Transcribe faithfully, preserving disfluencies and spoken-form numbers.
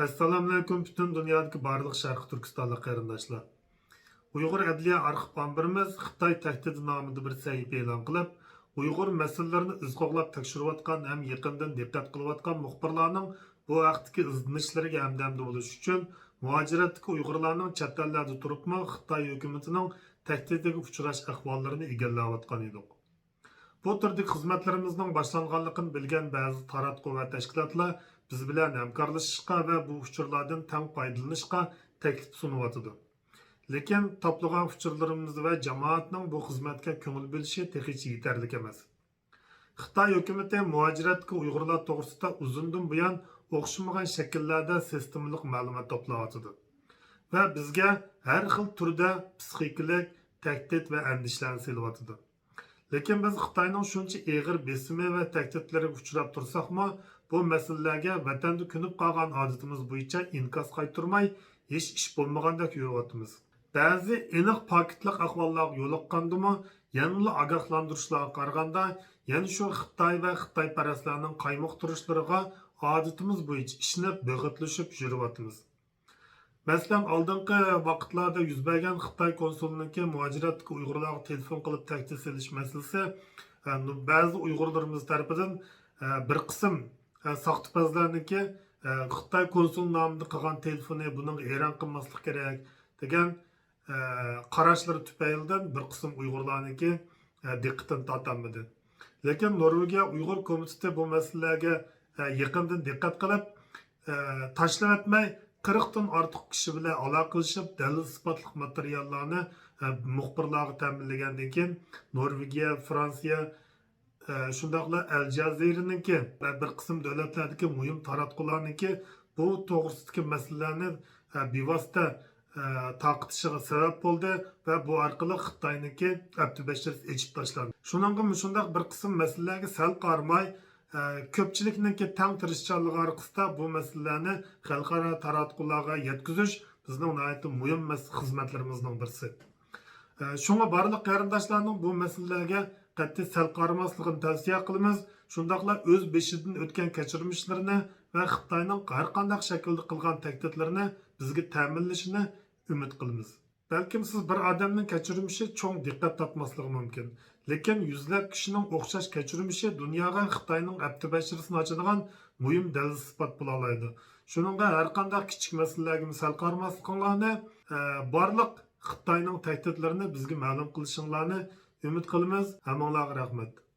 ئەسسالامۇئەلەيكۇم، پۈتۈن دۇنيادىكى بارلىق شەرقىي تۈركىستانلىق قېرىنداشلار. ئۇيغۇر ئەدلىيە ئارخىپ ئامبىرىمىز خىتاي تەھدىتى نامىدا بىر سەھىپە ئېلان قىلىپ، ئۇيغۇر مەسىلىلىرىنى ئىز قوغلاپ تەكشۈرۈۋاتقان ھەم يېقىندىن دىققەت قىلىۋاتقان مۇخبىرلارنىڭ بۇ ھەقتىكى ئىزدىنىشلىرىگە ھەمدەمدە بولۇش ئۈچۈن، مۇھاجىرەتتىكى ئۇيغۇرلارنىڭ چەت ئەللەردە تۇرۇپمۇ خىتاي ھۆكۈمىتىنىڭ تەھدىتىگە ئۇچراش ئەھۋاللىرىنى ئىگىلەۋاتقان ئىدۇق. بۇ تۈردىكى خىزمەتلىرىمىزنىڭ باشلانغانلىقىنى بىلگەن بەزى تاراتقۇ ۋە تەشكىلاتلار بىز بىلەن ھەمكارلىشىشقا ۋە بۇ ئۇچۇرلاردىن تەڭ پايدىلىنىشقا تەكلىپ سۇنۇۋاتىدۇ. لېكىن تاپلىغان ئۇچۇرلىرىمىز ۋە جامائەتنىڭ بۇ خىزمەتكە كۆڭۈل بۆلۈشى تېخىچە يېتەرلىك ئەمەس. خىتاي ھۆكۈمىتى مۇھاجىرەتتىكى ئۇيغۇرلار توغرىسىدا ئۇزۇندىن بۇيان ئوخشىمىغان شەكىللەردە سىستېمىلىق مەلۇمات توپلاۋاتىدۇ ۋە بىزگە ھەر خىل تۈردە پسىخىكىلىق تەھدىت ۋە ئەندىشىلەرنى سېلىۋاتىدۇ. لېكىن بىز خىتاينىڭ شۇنچە ئېغىر بېسىمى ۋە تەھدىتلىرىگە ئۇچراپ تۇرساقمۇ، بۇ مەسىلىلەرگە ۋەتەندە كۆنۈپ قالغان ئادىتىمىز بويىچە ئىنكاس قايتۇرماي، ھېچ ئىش بولمىغاندەك يۈرۈۋاتىمىز. بەزى ئېنىق پاكىتلىق ئەھۋاللارغا يولۇققاندىمۇ، يەنىلا ئاگاھلاندۇرۇشلارغا قارىغاندا، يەنە شۇ خىتاي ۋە خىتايپەرەسلەرنىڭ قايمۇقتۇرۇشلىرىغا ئادىتىمىز بويىچە ئىشىنىپ، بېغىتلىشىپ يۈرۈۋاتىمىز. مەسىلەن، ئالدىنقى ۋاقىتلاردا يۈز بەرگەن خىتاي كونسۇلىنىڭكى مۇھاجىرەتتىكى ئۇيغۇرلارغا تېلېفون قىلىپ تەھدىت سېلىش مەسىلىسى، ئە، بەزى ئۇيغۇرلىرىمىز تەرىپىدىن، ئە، بىر قىسىم، ئە، ساختىپەزلەرنىڭكى، ئە، خىتاي كونسۇلى نامىدا قىلغان تېلېفونى، بۇنىڭغا ھەيران قالماسلىق كېرەك دېگەن، ئە، قاراشلىرى تۈپەيلىدىن بىر قىسىم ئۇيغۇرلارنىڭكى، ئە، دىققىتىنى تارتالمىدى. لېكىن نورۋېگىيە ئۇيغۇر كومىتېتى بۇ مەسىلىلەرگە، ئە، يېقىندىن دىققەت قىلىپ، ئە، تاشلىۋەتمەي، قىرىقتىن ئارتۇق كىشى بىلەن ئالاقىلىشىپ، دەلىل-ئىسپاتلىق ماتېرىياللارنى، ئە، مۇخبىرلارغا تەمىنلىگەندىن كېيىن، نورۋېگىيە، فرانسىيە، ئە، شۇنداقلا ئەل جەزىرىنىڭكى ۋە بىر قىسىم دۆلەتلەردىكى مۇھىم تاراتقۇلارنىڭكى بۇ توغرىسىدىكى مەسىلىلەرنى، ئە، بىۋاسىتە، ئە، تارقىتىشىغا سەۋەب بولدى ۋە بۇ ئارقىلىق خىتاينىڭكى ئەپتى بەشىرىسى ئېچىپ تاشلاندى. شۇنىڭغا مۇشۇنداق بىر قىسىم مەسىلىلەرگە سەل قارىماي، ئە، كۆپچىلىكنىڭكى تەڭ تىرىشچانلىقى ئارقىسىدا بۇ مەسىلىلەرنى خەلقئارا تاراتقۇلارغا يەتكۈزۈش بىزنىڭ ناھايىتى مۇھىم مەس-، خىزمەتلىرىمىزنىڭ بىرسى. ئە، شۇڭا بارلىق قېرىنداشلارنىڭ بۇ مەسىلىلەرگە قەتئىي سەل قارىماسلىقىنى تەۋسىيە قىلىمىز. شۇنداقلا ئۆز بېشىدىن ئۆتكەن كەچۈرمىشلىرىنى ۋە خىتاينىڭ ھەرقانداق شەكىلدە قىلغان تەھدىتلىرىنى بىزگە تەمىنلىشىنى ئۈمىد قىلىمىز. بەلكىم سىز بىر ئادەمنىڭ كەچۈرمىشى چوڭ دىققەت تارتماسلىقى مۇمكىن، لېكىن يۈزلەپ كىشىنىڭ ئوخشاش كەچۈرمىشى دۇنياغا خىتاينىڭ ئەپتى بەشىرىسىنى ئاچىدىغان مۇھىم دەلىل-ئىسپات بولالايدۇ. شۇنىڭغا ھەرقانداق كىچىك مەسىلىلەرگىمۇ سەل قارىماسلىقىڭلارنى، ئە، بارلىق خىتاينىڭ تەھدىتلىرىنى بىزگە مەلۇم قىلىشىڭلارنى ئۈمىد قىلىمىز. ھەممىڭلارغا رەھمەت.